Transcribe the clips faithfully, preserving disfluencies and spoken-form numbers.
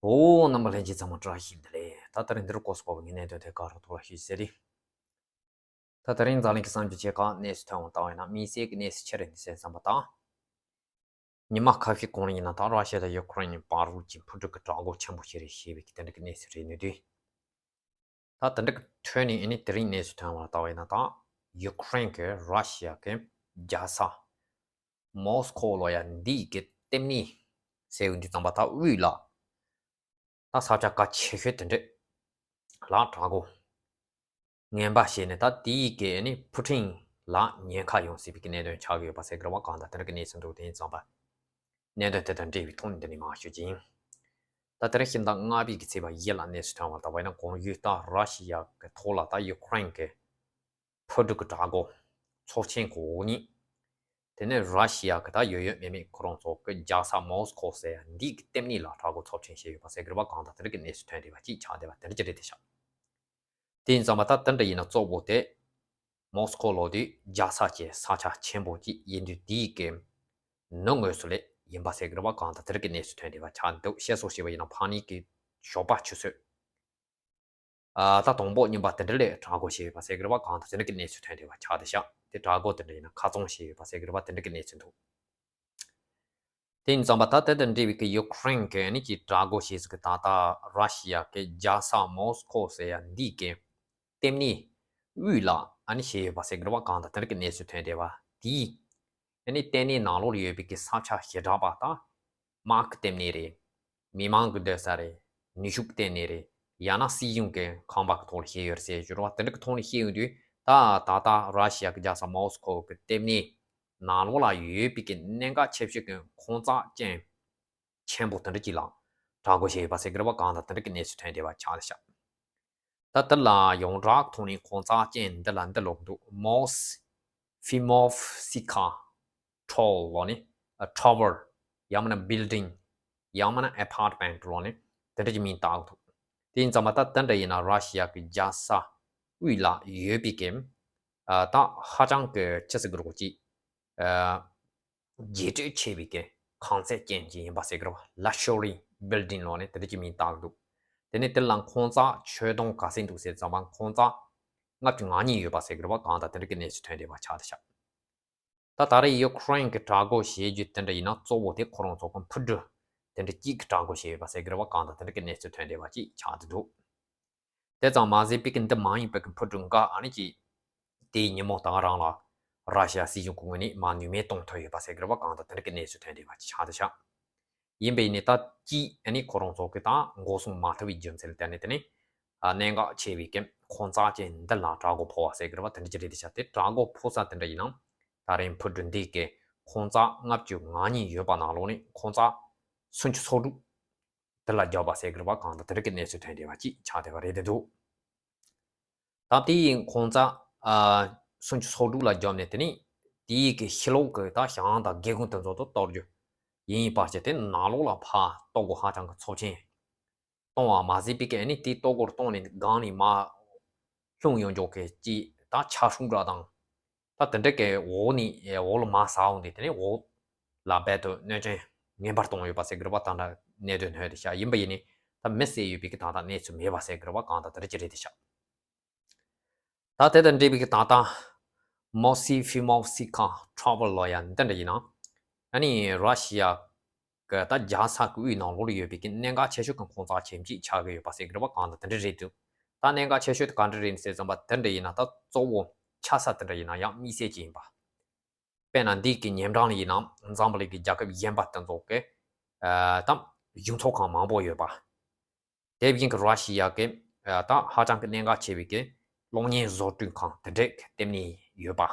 འོ། རྣམ་པ་ལྷན་རྒྱས་ཚང་མ་བཀྲ་ཤིས་བདེ་ལེགས། ད་དེ་རིང་འདིར་སྐོར་སྐོར་བའི་གནད་དོན་དེ་ག་རུ་ཐོག་ལ་ཞུས་ཟེར་རེད། ད་དེ་རིང་འཛམ་གླིང་གི་གསར་འགྱུར་ཆེ་ཁག་གནས་ཚུལ་ཐོན་བ་ལྟ་བས་ན། དམིགས་བསལ་གྱི་གནས་ཚུལ་ཆེ་རེད་འདི་ཟེར་བསམ་པ་དང་། ཉི་མ་ཁ་ཤས་གོང་ལ་ཡིན་ན། ད་ར་ཤི་ཡ་དང་ཡུ་ཀེ་རེན་གཉིས་བར་དུ་གྱི་འཕུར་གྲུ་གི་དྲག་རྒོལ་ཆེན་པོ་ཞིག་རེད་ཞེས་པའི་དེ་འདྲ་གི་གནས་ཚུལ་རེད་ནི་དུས། ད་དེ་འདྲ་གི་ཐོན་ནས་ཨ་ནི་དེ་རིང་གནས་ཚུལ་ཐོན་བ་ལྟ་བས་ན། ད་ཡུ་ཀེ་རེན་གྱིས་ར་ཤི་ཡ་གི་རྒྱལ་ས་མོ་སི་ཁོ་ལོ་ཡ་འདི་གི་ལྟེ་གནས་ཟེར་བའི་འདི་ཙམ་པ་ད་དབུས་ལ། ད་ས་ཆ་གལ་ཆེ་ཤོས་དེ་འདྲ་ལ་དྲག་རྒོལ་ངན་པ་བྱས་ནས། ད་དེའི་གི་ནི་ཕུ་ཊིན་ལ་ཉེན་ཁ་ཡོང་སྲིད་པའི་གི་གནད་དོན་ཆགས་ཀྱི་ཡོད་པ་ཟེར་གི་རེད་པ། གང་ལྟར་དེ་འདྲ་གི་གནས་ཚུལ་འདུག་དེ་ཡིན་ཙམ་པ་གནད་དོན་དེ་དང་འབྲེལ་བའི་ཐོག་ནས་འདི་ནས་མར་ཞུ་རྒྱུ་ཡིན། ད་དེ་རིང་ཕྱི་ཟླ་ལྔ་པའི་གི་ཚེས་པ་བཞི་ལ་གནས་ཚུལ་ཐོན་བ་ལྟ་བས་ན། གོང་ཞུས་ལྟར་ར་ཤི་ཡ་གི་ཐོག་ལ་ད་ཡུ་ཀེ་རེན་གྱི་འཕུར་གྲུ་གི་དྲག་རྒོལ་ཚབས་ཆེན་གྱི་འོག་ནས། དེ་ནས་ར་ཤི་ཡ་གི་ད་ཡོད་ཡོད་མེད་མེད་ཁོ་རང་ཚོ་གི་རྒྱལ་ས་མོ་སི་ཁོ་ཟེར་ཡ་འདི་གི་ལྟེ་གནས་ལ་དྲག་རྒོལ་ཚབས་ཆེན་བྱས་ཡོད་པ་ཟེར་གི་རེད་པ། གང་ལྟར་དེ་འདྲ་གི་གནས་ཚུལ་ཐོན་བསྡད་པ་ཅིག་ཆགས་བསྡད་པ་དེ་འདྲ་ཅིག་རེད་དེ་ཤག་དེ་ཡིན་ཙང་མ་ད་དེ་འདྲ་ཡིན་ན་གཙོ་བོ་དེ་མོ་སི་ཁོ་ལོ་དེ་རྒྱལ་ས་ཅན་ས་ཆ་ཆེན་པོ་ཅིག་ཡིན་དུས། དེའི་གི་ནུབ་ངོས་སུ་ལ་ཡིན་པ་ཟེར་གི་རེད་པ། གང་ལྟར་དེ་འདྲ་གི་གནས་ཚུལ་ཐོན་བསྡད་པ་ཆགས་འདུག་བཤད་སྲོལ་བྱས་པ་ཡིན་ན་ཕ་ནི་གི་ཞོགས་པ་ཆུ་ཚོད་ཨ་ད་དང་པོ་གཉིས་པ་དེ་འདྲ་ལ་དྲག་རྒོལ་བྱས་ཡོད་པ་ཟེར་གི་རེད་པ། གང་ལྟར་དེ་འདྲ་གི་གནས་ཚུལ་ཐོན་བསྡད་པ་ཆགས་བསྡད་ཤག་དེ་དྲག་རྒོལ་དེ་འདྲ་ཡིན་ན་ཁ་ཚོན་བྱས་ཡོད་པ་ཟེར་གི་རེད་པ། དེ་འདྲ་གི་གནས་ཚུལ་འདུག་དེ་ཡིན་ཙང་མ་ད་དེ་དང་འབྲེལ་བའི་གི་ཡུ་ཀེ་རེན་གྱི་ཨ་ནི་གི་དྲག་རྒོལ་བྱས་ཟིག་གི་ད་ལྟ་ར་ཤི་ཡ་གི་རྒྱལ་ས་མོ་སི་ཁོ་ཟེར་ཡ་འདི་གི་ལྟེ་གནས་དབུས་ལ་ཨ་ནི་བྱས་ཡོད་པ་ཟེར་གི་རེད་པ། གང་ལྟར་དེ་འདྲ་གི་གནས་ཚུལ་ཐོན་བསྡད་པ་དེས། ཨ་ནི་ལྟེ་གནས་ནང་ལོགས་ལ་ཡོད་པའི་གི་ས་ཆ་ཞེ་དྲག་པ་དང་། དམག་གི་ལྟེ་གནས་རེད། མི་མང་གི་སྡོད་ས་རེད། ནུས་ཤུགས་ལྟེ་གནས་རེད། ཡང་ན་སྲིད་གཞུང་གི་ཁང་པ་གི་ཐོག་ལ་བྱས་ཡོད་རེད་ཟེར་གི་རེད་པ། དེ་འདྲ་གི་ཐོག་ནས་བཤད་ཡོང་དུས། ད་ད་ལྟ་ར་ཤི་ཡ་གི་རྒྱལ་ས་མོ་སི་ཁོ་གི་ལྟེ་གནས་ནང་ལོགས་ལ་ཡོད་པའི་གི་གནད་འགག་ཆེ་ཤོས་ཀྱི་ཁོང་ཚ་ཅན་ཆེན་པོ་དེ་འདྲ་ཅིག་ལ་དྲག་རྒོལ་བྱས་ཡོད་པ་ཟེར་གི་རེད་པ། གང་ལྟར་དེ་འདྲ་གི་གནས་ཚུལ་ཐོན་བསྡད་པ་ཆགས་བསྡད་ཤག་ད་དེ་ལ་ཡོངས་གྲགས་ཐོག་ནས་ཁོང་ཚ་ཅན་འདི་ལ་འདི་ལབ་ཀྱི་འདུག་མོ་སི་ཕི་མོ་སི་ཁ་ཊོ་ལོ་ནི་ཊ་ཝར། ཡང་མིན་ན་བིལ་ཌིང་། ཡང་མིན་ན་ཨེ་པར་ཊི་མེན་ཊི་ལོ་ནི་དེ་འདྲ་གི་མིང་བཏགས་འདུག་དེ་ཡིན་ཙང་མ་ད་དེ་འདྲ་ཡིན་ན་ར་ཤི་ཡ་གི་རྒྱལ་ས་དབུས་ལ་ཡོད་པའི་གི་ཨ་ད་ཧ་ཅང་གི་ཅི་ཟེར་གི་རེད་གོ་ཅིག་ཨ་རྒྱས་སྤྲོས་ཆེ་བའི་གི་ཁང་ཚན་ཅན་ཅིག་ཡིན་པ་ཟེར་གི་རེད་པ། ལག་ཤོ་རི་བིལ་ཌིང་ལོ་ནི་དེ་འདྲ་གི་མིང་བཏགས་འདུག་དེ་ནས་དེ་ལ་ཁོང་ཚ་ཆོས་དུང་ག་ཚད་འདུག་ཟེར་ཙམ་པ་ཁོང་ཚ་ལྔ་བཅུ་ང་གཉིས་ཡོད་པ་ཟེར་གི་རེད་པ། གང་ལྟར་དེ་འདྲ་གི་གནས་ཚུལ་ཐོན་བསྡད་པ་ཆགས་བསྡད་ཤག་ད་ད་རེས་ཡུ་ཀེ་རེན་གྱི་དྲག་རྒོལ་བྱེད་རྒྱུ་དེ་འདྲ་ཡིན་ན་གཙོ་བོ་དེ་ཁོ་རང་ཚོ་གི་འཕུར་གྲུ་དེ་འདྲ་གཅིག་གི་དྲག་རྒོལ་བྱས་ཡོད་པ་ཟེར་གི་རེད་པ། གང་ལྟར་དེ་འདྲ་གི་གནས་ཚུལ་ཐོན་བསྡད་པ་ཅིག་ཆགས་བསྡད་འདུག་དེ་ཙམ་མ་ཟད་པའི་གི་འདི་མ་ཡིན་པའི་གི་འཕུར་གྲུ་འགའ་ཨ་ནི་ཅིག་དེའི་ཉིན་མོ་ད་ག་རང་ལ་ར་ཤི་ཡ་སྲིད་གཞུང་གི་ངོས་ནས་མར་ནུས་མེད་གཏོང་ཐུབ་ཡོད་པ་ཟེར་གི་རེད་པ། གང་ལྟར་དེ་འདྲ་གི་གནས་ཚུལ་ཐོན་བསྡད་པ་ཅིག་ཆགས་བསྡད་ཤག་ཡིན་པས་ནི་ད་ཅིག་ཨ་ནི་ཁོ་རང་ཚོ་གི་ད་འགོག་སྲུང་མ་ཐུབ་པའི་རྒྱུ་མཚན་ལ་བརྟེན་ནས། དེ་ནི་ཨ་གནད་འགག་ཆེ་བའི་གི་ཁོང་ཚ་ཅན་འདི་ལ་དྲག་རྒོལ་ཕོག་པ་ཟེར་གི་རེད་པ། དེ་འདྲ་ཅིག་རེད་བསྡད་ཤག་དེ་དྲག་རྒོལ་ཕོག་ས་དེ་འདྲ་ཡིན་ན་ད་རེས་འཕུར་གྲུ་འདི་གི་ཁོང་ཚ་ལྔ་བཅུ་ང་གཉིས་ཡོད་པ་ནང་ལོགས་ནས་ཁོང་ཚ་སུམ་ཅུ་སོ་དྲུག་དེ་ལ་བརྒྱབ་པ་ཟེར་གི་རེད་པ། གང་ལྟར་དེ་འདྲ་གི་གནས་ཚུལ་ཐོན་བསྡད་པ་ཅིག་ཆགས་བསྡད་པ་རེད་བསྡད་འདུག་ད་དེ་ཡིན་ཁོང་ཚ་ཨ་སུམ་ཅུ་སོ་དྲུག་ལ་བརྒྱབ་ནས། དེ་ནས་དེའི་གི་ཕྱི་ལོགས་གི་ད་ཞང་དང་སྒེའུ་ཁུང་དེ་ཚོ་དུ་གཏོར་རྒྱུ་ཡིན་པ་བྱས། དེ་ནང་ལོགས་ལ་ཕར་གཏོར་དགོས་ཧ་ཅང་གི་ཚབས་ཆེན་གཏོང་བ་མ་ཟད་པའི་གི་ཨ་ནི་དེ་གཏོར་རྒོལ་གཏོང་ནས་སྒང་ནས་མར་ལྷུང་ཡོང་འཇོག་གི་ཅིག་ད་ཆ་ཤུགས་འདྲ་དང་། ད་དེ་འདྲ་གི་འོག་ནས་འོག་ལ་མར་ཟག་འོང་དུས། དེ་ནས་འོག་ལ་རྦད་དེ་གནོད་སྐྱོན་ངན་པ་གཏོང་ཡོད་པ་ཟེར་གི་རེད་པ། ད་ལྟ་གནད་དོན་ཐོན་བསྡད་ཤག་ཡིན་པ་ཡིན་ནི་ད་མི་བསད་ཡོད་པའི་གི་ད་ལྟ་གནས་ཚུལ་མེད་པ་ཟེར་གི་རེད་པ། གང་ལྟར་དེ་འདྲ་ཅིག་རེད་བསྡད་ཤག་ད་དེ་དང་འབྲེལ་བའི་གི་ད་ལྟ་མོ་སི་ཕི་མོ་སི་ཁ་ཊ་ཝར་ལོ་ཡ་འདི་འདྲ་ཡིན་ན། ཨ་ནི་ར་ཤི་ཡ་གི་ད་རྒྱལ་ས་གི་དབུས་ནང་ལོགས་ལ་ཡོད་པའི་གི་གནད་འགག་ཆེ་ཤོས་ཀྱི་ཁོང་ཚ་ཆེན་པོ་ཅིག་ཆགས་ཀྱི་ཡོད་པ་ཟེར་གི་རེད་པ། གང་ལྟར་དེ་འདྲ་རེད་འདུག་ད་གནད་འགག་ཆེ་ཤོས་དེ་ག་འདྲ་རེད་ཟེར་ཙམ་པ་དེ་འདྲ་ཡིན་ན། ད་གཙོ་བོ་ཆགས་ས་དེ་འདྲ་ཡིན་ན་ཡང་དམིགས་བསལ་ཅིག་ཡིན་པ། དཔེར་ན་འདི་གི་ཉེ་འགྲམ་ལ་ཡིན་ན་འཛམ་བུ་གླིང་གི་རྒྱལ་ཁབ་གཞན་པ་དེ་ཚོ་གི་ཨ་ད་གཞུང་ཚབ་ཁང་མང་པོ་ཡོད་པ། དེ་བཞིན་གྱི་ར་ཤི་ཡ་གི་ཨ་ད་ཧ་ཅང་གི་གནད་འགག་ཆེ་བའི་གི་གློག་བརྙན་བཟོ་སྐྲུན་ཁང་དེ་འདྲས་ཀྱི་ལྟེ་གནས་ཡོད་པ།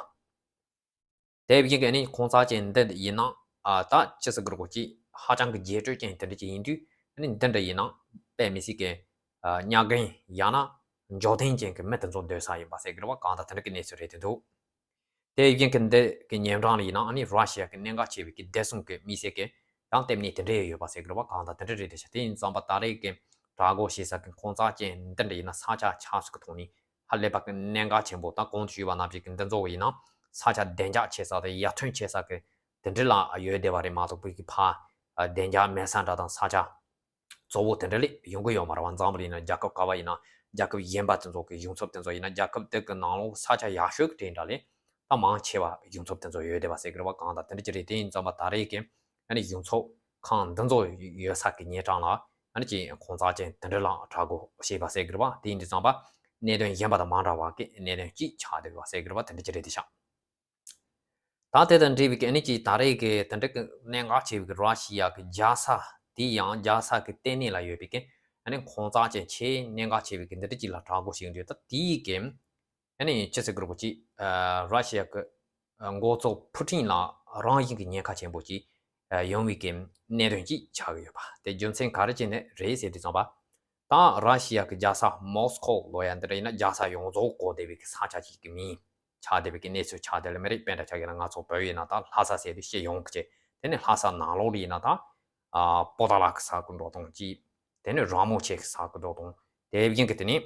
དེ་བཞིན་གྱི་ཨ་ནི་ཁོང་ཚ་ཅན་འདི་ཡིན་ན་ཨ་ད་ཅི་ཟེར་དགོས་རེད་གོ་ཅིག་ཧ་ཅང་གི་རྒྱས་སྤྲོས་ཅན་དེ་འདྲ་ཅིག་ཡིན་དུས། ཨ་ནི་འདི་འདྲ་ཡིན་ན་དཔེ་མི་སྲིད་ཀྱི་ཨ་གཉའ་རྒན་ཡང་ན་འཇོན་ཐང་ཅན་གྱི་མི་དེ་ཚོ་སྡོད་ས་ཡིན་པ་ཟེར་གི་རེད་པ། གང་ལྟར་དེ་འདྲ་གི་གནས་ཚུལ་རེད་བསྡད་འདུག་དེ་བཞིན་གྱི་འདི་གི་ཉེ་འགྲམ་ལ་ཡིན་ན་ཨ་ནི་ར་ཤི་ཡ་གི་གནད་འགག་ཆེ་བའི་གི་བདེ་སྲུང་གི་དམིགས་བསལ་གྱི་ཡང་ལྟེ་གནས་དེ་འདྲ་ཡོད་པ་ཟེར་གི་རེད་པ། གང་ལྟར་དེ་འདྲ་རེད་བསྡད་ཤག་དེ་ཡིན་ཙང་པ་ད་རེས་ཀྱི་དྲག་རྒོལ་བྱེད་ས་གི་ཁོང་ཚ་ཅན་འདི་འདྲ་ཡིན་ན་ས་ཆ་ཆགས་ས་གི་ཐོག་ནས་ཧ་ལས་པ་གི་གནད་འགག་ཆེན་པོ། ད་གོང་དུ་ཞུས་པ་ནང་བཞིན་གྱི་འདི་ཚོ་ཡིན་ན་ས་ཆ་བདེ་འཇགས་ཆེ་ས་དང་ཡར་ཐོན་ཆེ་ས་གི་དེ་འདྲ་ལ་ཡོད་བསྡད་པ་རེད་མ་གཏོགས། བོད་ཀྱི་ཕ་བདེ་འཇགས་མེད་ས་འདྲ་དང་ས་ཆ་ གཙོ་བོ་དེ་འདྲ་ལས་ཡོང་གི་ཡོད་མ་རེད་བ། འཛམ་བུ་གླིང་ན་རྒྱལ་ཁབ་ག་བ་ཡིན་ན་རྒྱལ་ཁབ་གཞན་པ་དེ་ཚོ་གི་གཞུང་ཚབ་དེ་ཚོ་ཡིན་ན་རྒྱལ་ཁབ་དེ་གི་ནང་ལོགས་ས་ཆ་ཡག་ཤོས་ཀྱི་གྲས་འདྲ་ལས་ད་མང་ཆེ་བ་གཞུང་ཚབ་དེ་ཚོ་ཡོད་བསྡད་པ་ཟེར་གི་རེད་བ། གང་ལྟར་དེ་འདྲ་ཅིག་རེད། དེ་ཡིན་ཙམ་པ་ད་རེས་ཀྱི་ཨ་ནི་གཞུང་ཚབ་ཁང་འདི་ཚོ་ཡོད་ས་གི་ཉེ་གྲས་ལ་ཨ་ནི་ཅིག་ཁོང་ཚ་ཅན་དེ་འདྲ་ལ་གྲགས་འགོ་བྱས་པ་ཟེར་གི་རེད་བ། དེ་ཡིན་དུས་ཙམ་པ་གནད་དོན་གཞན་པ་དང་མ་འདྲ་བ་གི་གནད་དོན་ཅིག་ཆགས་བསྡད་པ་ཟེར་གི་རེད་བ། དེ་འདྲ་ཅིག་རེད་དེ་ཤག་ད་དེ་དང་འབྲེལ་བའི་གི་ཨ་ནི་ཅིག་ད་རེས་ཀྱི་དེ་འདྲ་གི་གནད་འགག་ཆེ་བའི་གི་ར་ཤི་ཡ་གི་རྒྱལ་ས་དེ་ཡང་རྒྱལ་ས་གི་ལྟེ་གནས་ལ་ཡོད་པའི་གི་ཨ་ནི་ཁོང་ཚ་ཅན་ཆེས་གནད་འགག་ཆེ་བའི་གི་འདི་འདྲ་ཅིག་ལ་གྲགས་འགོ་བྱེད་ཀྱི་འདུག་ད་དེའི་གི་ཨ་ནི་ཅི་ཟེར་དགོས་རེད་པ། ཅིག་ཨ་ར་ཤི་ཡ་གི་ཨ་འགོ་གཙོ་ཕུ་ཊིན་ལ་རང་བཞིན་གྱི་ཉེན་ཁ་ཆེན་པོ་ཅིག་ཨ་ཡོང་བའི་གི་གནད་དོན་ཅིག་ཆགས་ཀྱི་ཡོད་པ། དེ་རྒྱུ་མཚན་ག་རེ་བྱས་ནས་རེད་ཟེར་དུས་ཙམ་པ། ད་ར་ཤི་ཡ་གི་རྒྱལ་ས་མོ་སི་ཁོ་ལབ་ཡ་འདི་འདྲ་ཡིན་ན་རྒྱལ་ས་ཡོངས་རྫོགས་གོ་བདེ་བའི་གི་ས་ཆ་ཅིག་གི་མིང་ཆགས་བསྡད་པའི་གི་གནས་ཚུལ་ཆགས་བསྡད་ལ་མི་རིགས་དཔེ་འདྲ་ཆགས་ཡིན་ན་ང་ཚོ་བོད་ཡིན་ན་ད་ལྷ་ས་ཟེར་དུས་ཤེས་ཡོང་གི་ཅེ། དེ་ནས་ལྷ་ས་ནང་ལོགས་ལ་ཡིན་ན་ད་ཨ་པོ་ཏ་ལ་གི་ས་ཁུལ་འགྲོ་སྟངས་ཅིག་དེ་ནས་ར་མོ་ཆེ་གི་ས་ཁུལ་འགྲོ་སྟངས། དེ་བཞིན་གི་དེ་ནས་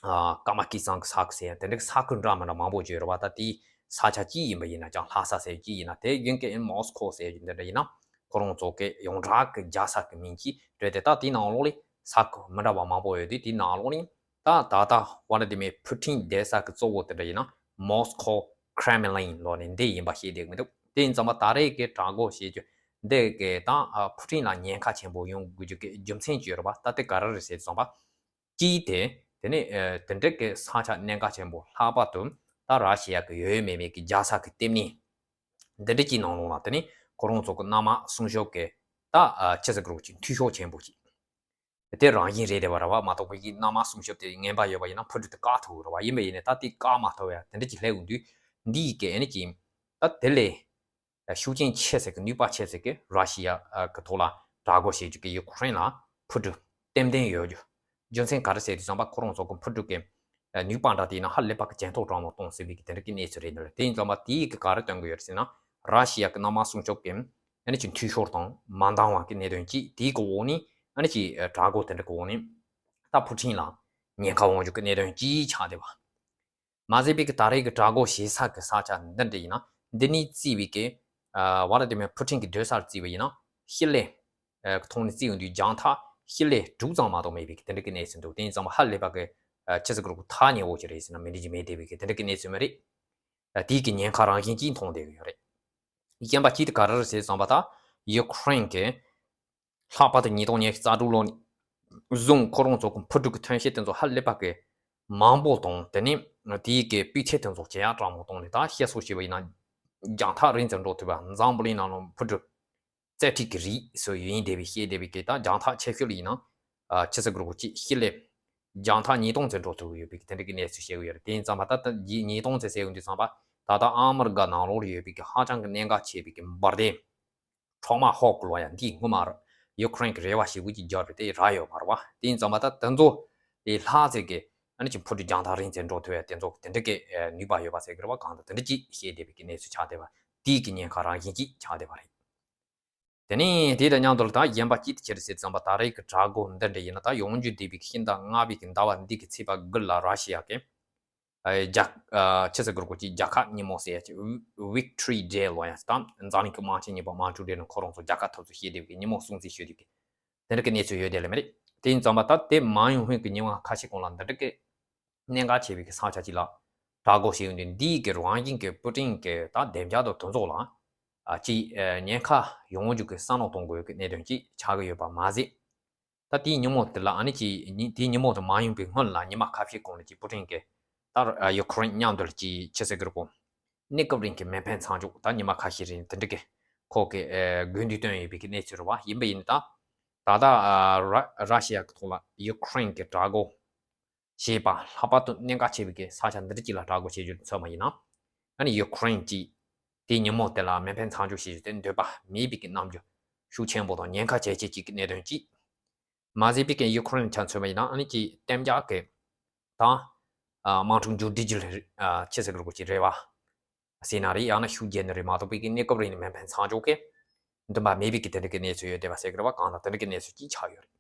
ཨ་ཀརྨ་སྐྱིད་ཚང་གི་ས་ཁུལ་ཟེར་ཡ་དེ་འདྲ་གི་ས་ཁུལ་འདྲ་མི་འདྲ་མང་པོ་ཅིག་ཡོད་རེད་བ། ད་དེའི་ས་ཆ་ཅིག་ཡིན་པ་ཡིན་ན་ཀྱང་ལྷ་ས་ཟེར་ཅིག་ཡིན་ན་དེ་བཞིན་གི་ཨིན་མོ་སི་ཁོ་ཟེར་ཡ་འདི་འདྲ་ཡིན་ན་ཁོ་རང་ཚོ་གི་ཡོངས་གྲགས་གི་རྒྱལ་ས་གི་མིང་ཅིག་རེད་དེ། ད་དེའི་ནང་ལོགས་ལ་ས་ཁུལ་མི་འདྲ་བ་མང་པོ་ཡོད་དུས་དེའི་ནང་ལོགས་ནས་ད་ད་ལྟ་ཝ་ལ་དི་མེ་ཕུ་ཊིན་བསྡད་ས་གི་གཙོ་བོ་དེ་འདྲ་ཡིན་ན་མོ་སི་ཁོ་ཁྲེ་མི་ལིན་ལབ་ནས་འདི་ཡིན་པ་ཤེས་བསྡད་མི་འདུག་དེ་ཡིན་ཙམ་པ་ད་རེས་ཀྱི་གྲགས་འགོ་བྱེད་རྒྱུ་འདི་གི་ད་ཨ་ཕུ་ཊིན་ལ་ཉེན་ཁ་ཆེན་པོ་ཡོང་དགོས་རྒྱུ་གི་རྒྱུ་མཚན་ཅིག་ཡོད་རེད་པ། ད་དེ་ག་རེ་རེད་ཟེར་ཙམ་པ། གཅིག་དེ་དེ་ནས་ཨ་དེ་འདྲ་གི་ས་ཆ་གནད་འགག་ཆེན་པོ་ལྷག་པར་དུ་ད་ར་ཤི་ཡ་གི་ཡོད་ཡོད་མེད་མེད་ཀྱི་རྒྱལ་ས་གི་ལྟེ་གནས་འདི་འདྲ་གི་ནང་ལོགས་ལ་དེ་ནས་ཁོ་རང་ཚོ་གི་མནའ་མ་སྲུང་སྐྱོབ་ཀྱི་ད་ཨ་ཅི་ཟེར་དགོས་རེད་པ། ཅིག་འཐུས་ཤོར་ཆེན་པོ་ཅིག་དེ་རང་བཞིན་རེད་བསྡད་པ་རེད་བ། མ་གཏོགས་པའི་མནའ་མ་སྲུང་སྐྱོབ་དེ་ངན་པ་ཡོད་པ་ཡིན་ན་ཕུ་ཊི་དེ་བཀག་ཐུབ་ཀྱི་རེད་བ། ཡིན་པ་ཡིན་ནའི་ད་དེ་བཀག་མ་ཐུབ་ཡ་དེ་འདྲ་ཅིག་སླེབས་ཡོང་དུས་འདི་ཡི་གི་ཨ་ནི་ཅིག་ད་དེ་ལས་ཤུགས་རྐྱེན་ཆེ་ཟེར་གི་ནུས་པ་ཆེ་ཟེར་གི་ར་ཤི་ཡ་གི་ཐོག་ལ་དྲག་རྒོལ་བྱེད་རྒྱུ་གི་ཡུ་ཁུ་རེན་ལ་ཕུ་ཊི་རྟེན་འབྲེལ་ཡོད་རྒྱུ། རྒྱུ་མཚན་ག་རེ་ཟེར་དུས་ཙམ་པ་ཁོ་རང་ཚོ་གི་ཕུ་ཊི་གི་ནུས་པ་འདྲ་དེ་ཡིན་ན་ཧ་ལས་པ་གི་ཇེ་མཐོ་དྲག་མོ་གཏོང་སྲིད་པའི་གི་དེ་འདྲ་གི་གནས་ཚུལ་རེད་འདུག་དེ་ཡིན་ཙམ་པ་དེ་ཡི་གི་ག་རེ་སྟོན་གི་ཡོད་རེད་ཟེར་ན། ར་ཤི་ཡ་གི་མནའ་མ་སྲུང་སྐྱོབ་ཀྱི་ཨ་ནི་ཅིག་འཐུས་ཤོར་དང་མ་འདང་བ་གི་གནད་དོན་གཅིག་དེའི་གི་འོག་ནས་ཨ་ནི་ཅིག་དྲག་རྒོལ་དེ་འདྲ་གི་འོག་ནས་ད་ཕུ་ཊིན་ལ་ཉེན་ཁ་འོང་རྒྱུ་གི་གནད་དོན་གཅིག་ཆགས་བསྡད་པ། མ་ཟད་པའི་གི་ད་རེས་ཀྱི་དྲག་རྒོལ་བྱེད་ས་གི་ས་ཆ་འདི་འདྲ་ཡིན་ན་འདི་ནས་བརྩིས་པའི་གི་ཨ་ཝ་ལ་དི་མེ་ཕུ་ཊིན་གི་སྡོད་སར་བརྩིས་པ་ཡིན་ན་ཤི་ལེ་ཨ་གི་ཐོག་ནས་བརྩིས་ཡོང་དུས་རྒྱང་ཐག་ཤི་ལེ་དྲུག་ཙམ་མ་གཏོགས་མེད་པའི་གི་དེ་འདྲ་གི་གནས་ཚུལ་འདུག་དེ་ཡིན་ཙང་ཧ་ལས་པ་གི་ཨ་ཅི་ཟེར་དགོས་རེད་པ། ཐག་ཉེ་བོ་ཅིག་རེད་ཟེར་ན་མི་འགྲིག་གི་མེད་བསྡད་པའི་གི་དེ་འདྲ་གི་གནས་ཚུལ་མ་རེད། ཨ་དེའི་གི་ཉེན་ཁ་རང་བཞིན་གྱིས་མཐོང་བསྡད་ཀྱི་ཡོད་རེད། རྐྱེན་པ་གཅིག་དེ་ག་རེ་རེད་ཟེར་ཙམ་པ་ད་ཡུ་ཁུ་རེན་གི་ལྷག་པར་དུ་ཉིས་སྟོང་ཉི་ཤུ་རྩ་དྲུག་ལོ་ནས་བཟུང་ཁོ་རང་ཚོ་གི་འཕུར་གྲུ་གི་ཐོན་སྐྱེད་དེ་ཚོ་ཧ་ལས་པ་གི་མང་པོ་དང་དེ་ནས་དེའི་གི་སྤུས་ཚད་དེ་ཚོ་ཇེ་ཡག་དྲག་མོ་བཏང་ནས་ད་བཤད་སྲོལ་བྱས་པ་ཡིན་ན་རྒྱང་ཐག་རིང་ཙམ་འགྲོ་ཐུབ་པ། འཛམ་བུ་གླིང་ནང་ལ་འཕུར་གྲུ་རྩེ་གཅིག་གི་རིགས་སུ་ཡིན་བསྡད་པའི་བཤད་བསྡད་པའི་གི་ད་རྒྱང་ཐག་ཆེ་ཤོས་ལ་ཡིན་ན་ཨ་ཆི་ཟེར་དགོས་རེད་པ། ཅིག་ཤི་ལེ་རྒྱང་ཐག་ཉིས་སྟོང་ཙམ་འགྲོ་ཐུབ་ཀྱི་ཡོད་པའི་གི་དེ་འདྲ་གི་གནས་ཚུལ་བཤད་ཀྱི་ཡོད་རེད། དེ་ཡིན་ཙང་མ་ད་ད་ཉིས་སྟོང་ཙམ་ཟེར་ཡོང་དུས་ཙམ་པ་ད་ལྟ་ཨ་མི་རི་ཀ་ནང་ལོགས་ལ་ཡོད་པའི་གི་ཧ་ཅང་གི་གནད་འགག་ཆེ་བའི་གི་འབར་མདེལ་ཊོ་མ་ཧོག་ལབ་ཡ་འདི་སྔོན་མ་ཡུ་ཁུ་རེན་གྱི་རེ་བ་ཞེ་པོ་ཅིག་བརྒྱབ་རེད། དེ་རག་ཡོད་མ་རེད་པ། དེ་ཡིན་ཙང་མ་ད་དེ་ཚོ་ལས་ལྷག་ཙམ་གི་ཨ་ནི་ཅིག་འཕུར་གྲུ་རྒྱང་ཐག་རིང་ཙམ་འགྲོ་ཐུབ་ཡ་དེ་ཚོ་དེ་འདྲ་གི་ནུས་པ་ཡོད་པ་ཟེར་གི་རེད་པ། གང་ལྟར་དེ་འདྲ་ཅིག་བཤད་བསྡད་པའི་གི་གནས་ཚུལ་ཆགས་བསྡད་པ། དེའི་གི་ཉེན་ཁ་རང་བཞིན་ཅིག་ཆགས་བསྡད་པ་རེད། དེ་ནས་དེ་དང་མཉམ་དུ་ད་གཞན་པ་གཅིག་དེ་ཅི་རེད་ཟེར་ཙམ་པ་ད་རེས་ཀྱི་དྲག་རྒོལ་འདི་འདྲ་ཡིན་ན་ད་ཡོང་རྒྱུ་བསྡད་པའི་གི་ཕྱི་ཟླ་ལྔ་པའི་གི་ཟླ་བ་འདི་གི་ཚེས་པ་དགུ་ལ་ར་ཤི་ཡ་གི་ཨ་རྒྱལ་ཨ་ཆི་ཟེར་དགོས་རེད་པ། ཅིག་རྒྱལ་ཁབ་ཉིན་མོ་ཟེར་ཡ་ཅིག་Victory Day ལབ་ཡ་ཅིག་དང་འཛམ་གླིང་གི་དམངས་ཆེན་ཉིན་མོ་དམངས་གཙོའི་གྲས་ནང་ཁོ་རང་ཚོ་རྒྱལ་ཁ་ཐོབ་ཚུལ་བཤད་བསྡད་པའི་གི་ཉིན་མོ་སྲུང་བརྩི་ཞུ་བསྡད་པའི་གི་དེ་འདྲ་གི་གནས་ཚུལ་ཡོད་བསྡད་ལེ་མ་རེད། དེ་ཡིན་ཙང་མ་ད་དེ་མ་ཡོང་སྔོན་གྱི་ཉིན་མ་ཁ་ཤས་གོང་ལ་འདི་འདྲ་གི་གནད་འགག་ཆེ་བའི་གི་ས་ཆ་ཅིག་ལ་དྲག་རྒོལ་བྱས་ཡོང་དུས་འདིའི་གི་རང་བཞིན་གྱི་པུ་ཏིན་གྱི་ད་བདེ་འཇགས་དང་དེ་ཚོ་ལ་ཨ་ཅིག་ཨ་ཉེན་ཁ་ཡོང་རྒྱུ་གི་བསམ་བློ་གཏོང་དགོས་གི་གནད་དོན་ཅིག་ཆགས་ཀྱི་ཡོད་པ་མ་ཟད། ད་དེའི་ཉིན་མོ་དེ་ལ་ཨ་ནི་ཅིག་ཉི་དེའི་ཉིན་མོ་དེ་མ་ཡོང་པའི་སྔོན་ལ་ཉི་མ་ཁ་ཤས་གོང་ལ་ཅིག་པུ་ཏིན་གྱི་ད་ཨ་ཡུ་ཁུ་རེན་མཉམ་དུ་ལ་ཅིག་ཆི་ཟེར་གི་རེད་པ། གནས་སྐབས་རིང་གི་མེ་འཕེན་མཚམས་འཇོག་ད་ཉི་མ་ཁ་ཤས་རིང་དེ་འདྲ་གི་ཁོ་གི་ཨ་དགོས་འདུན་བཏོན་ཡོད་པའི་གི་གནས་ཚུལ་རེད་པ། ཡིན་པ་ཡིན་ད་ད་ལྟ་ཨ་ར་ར་ཤི་ཡ་གི་ཐོག་ལ་ཡུ་ཁུ་རེན་གྱི་དྲག་རྒོལ་བྱས་པ་ལྷག་པར་དུ་གནད་འགག་ཆེ་བའི་གི་ས་ཆ་འདི་འདྲ་ཅིག་ལ་དྲག་རྒོལ་བྱེད་རྒྱུ་མཚོན་པ་ཡིན་ན། ཨ་ནི་ཡུ་ཁུ་རེན་གྱིས་དེའི་ཉིན་མོ་དེ་ལ་མེ་འཕེན་མཚམས་འཇོག་བྱེད་རྒྱུ་དེ་འདོད་པ་མེད་པའི་གི་རྣམ་འགྱུར་ཤུགས་ཆེན་པོ་དང་ཉེན་ཁ་ཇེ་ཆེ་ཅིག་གི་གནད་དོན་གཅིག་མ་ཟད་པའི་གི་ཡུ་ཁུ་རེན་ཆ་མཚོན་པ་ཡིན་ན་ཨ་ནི་ཅིག་གཏན་འཇགས་ཀྱི་དང་ཨ་དམག་འཁྲུག་མཇུག་སྒྲིལ་རྒྱུ་ཨ་ཆི་ཟེར་དགོས་རེད་པ། ཅིག་རེ་བ་ཟེར་ན་རེད། ཡང་ན་ཤུགས་རྒྱབ་ན་རེད། མ་གཏོགས་པའི་གི་གནས་སྐབས་རིང་ནས་མེ་འཕེན་མཚམས་འཇོག་གི་འདུན་པ་མེད་པའི་གི་དེ་འདྲ་གི་གནས་ཚུལ་ཡོད་བསྡད་པ་ཟེར་གི་རེད་པ། གང་ལྟར་དེ་འདྲ་གི་གནས་ཚུལ་ཅིག་ཆགས་ཡོད་རེད།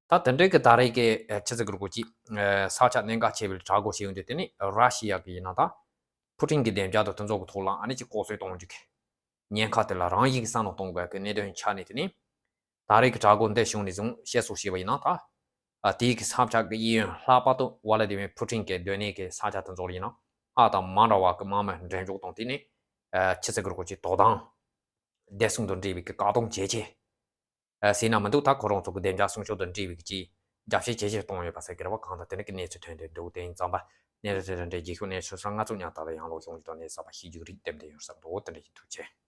ད་དེ་འདྲའི་གི་ད་རེས་ཀྱི་ཨ་ཆི་ཟེར་དགོས་རེད་པ། ཅིག་ཨ་ས་ཆ་གནད་འགག་ཆེ་བའི་དྲག་རྒོལ་བྱེད་ཡོང་དུས་དེ་ནི་ར་ཤི་ཡ་གི་ཡིན་ན་ད་ཕུ་ཏིན་གྱི་བདེ་འཇགས་དང་དེ་ཚོ་གི་ཐོག་ལ་ཨ་ནི་ཅིག་ལྐོག་གསོད་གཏོང་རྒྱུ་གི་ཉེན་ཁ་དེ་ལ་རང་བཞིན་གྱི་བསམ་བློ་གཏོང་དགོས་གི་གནད་དོན་ཆགས་ནས། དེ་ནི་ ད་རེས་ཀྱི་དྲག་རྒོལ་འདི་བྱུང་ནས་བཟུང་བཤད་སྲོལ་བྱས་པ་ཡིན་ན་ད། ཨ། དེའི་གི་ས་ཆ་གི་གཡས་གཡོན་ལྷག་པར་དུ་ཝ་ལ་དི་མིར་ཕུ་ཀྲིན་གྱི་སྡོད་གནས་ཀྱི་ས་ཆ་དེ་ཚོ་ལ་ཡིན་ན་ཨ་དང་མ་འདྲ་བ་གི་དམག་མི་འགྲེམས་འཇོག་དང་དེ་ནས་ཨ་ཕྱི་སྲིད་ཀྱི་སྐོར་གྱི་དོ་དམ་བདེ་སྲུང་དང་འབྲེལ་བའི་གི་བཀག་སྡོམ་བྱེད་ཆེད། ཨ། ཟེར་ན་མི་འདུག་ད་ཁོ་རང་ཚོ་གི་བདེ་འཇགས་སྲུང་སྐྱོབ་དང་འབྲེལ་བའི་གི་ཅིག་རྒྱབ་བཤད་ཇེ་ཆེར་གཏོང་ཡོད་པ་ཟེར་གི་རེད་བ། གང་ལྟར་དེ་ནི་གི་གནས་ཚུལ་ཐོན་ཏེ་འདུག་དེ་ཡིན་ཙང་པ་གནས་ཚུལ་དེ་དང་འབྲེལ་རྗེས་ཤུལ་གནས་ཚུལ་སོགས་ང་ཚོ་མཉམ་དུ་ཡང་ལོག་ཡོང་རྒྱུ་དང་གནས་ཚུལ་གསར་པ་ཤེས་རྒྱུ་རིགས་ཏན་ཏན་ཡོང་ས་འདུག་དེ་འདྲ་ཡིན། ཐུགས་རྗེ་ཆེ།